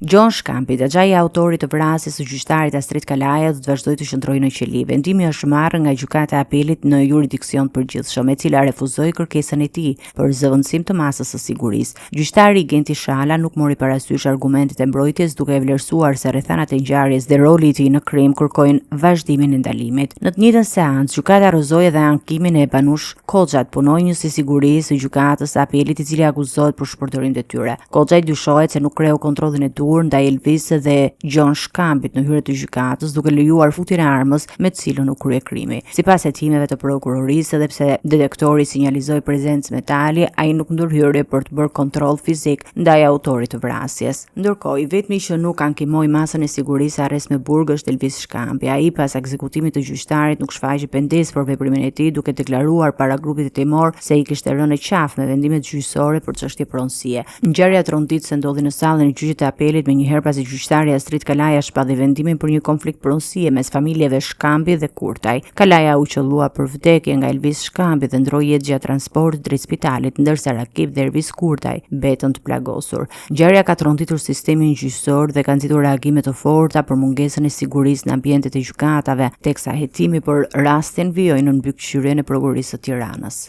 Gjon Shkambi, xhaxhai i autorit të vrasjes së gjyqtarit Astrit Kalaja, do të vazhdojë të qëndrojë në qeli. Vendimi është marrë nga Gjykata e Apelit në juridiksion të përgjithshëm, e cila refuzoi kërkesën e tij për zëvendësim të masës së sigurisë. Gjyqtari Genti Shala nuk mori parasysh argumentet e mbrojtjes duke e vlerësuar se rrethanat e ngjarjes dhe roli i tij në krim kërkojnë vazhdimin e ndalimit. Në të njëjtën seancë, gjykata rrëzoi edhe ankimin e Banush Koxhajt, punonjës i sigurisë së Gjykatës së Apelit, i cili akuzohet për shpërdorim detyre. Koxhaj dyshohet se nuk kreu kontrollin e duhur ndaj Elvis dhe Gjon Shkambit në hyrje të gjykatës, duke lejuar futjen e armës me të cilën u krye krimi. Sipas hetimeve të prokurorisë, edhe pse detektori sinjalizoi prezencë metali, ai nuk ndërhyri për të bërë kontroll fizik ndaj autorit të vrasjes. Ndërkohë, i vetmi që nuk ankimoi masën e sigurisë arrest me burg është Elvis Shkambi. Ai pas ekzekutimit të gjyqtarit nuk shfaqi pendesë për veprimin e tij, duke deklaruar para grupit hetimor se i kishte rënë në qafë me vendimet gjyqësore për çështje pronësie. Ngjarja tronditëse ndodhi në sallën e gjyqit të apelit menjëherë pasi gjyqtari Astrit Kalaja shpalli vendimin për një konflikt pronësie mes familjeve Shkambi dhe Kurtaj. Kalaja u qëllua për vdekje nga Elvis Shkambi dhe ndërroi jetë gjatë transportit drejt spitalit, ndërsa Rakip dhe Ervis Kurtaj mbetën të plagosur. Ngjarja ka tronditur sistemin gjyqësor dhe ka nxitur reagime të forta për mungesën e sigurisë në ambientet e gjykatave, teksa hetimi për rastin vijoi nën mbikëqyrjen e Prokurorisë së Tiranës.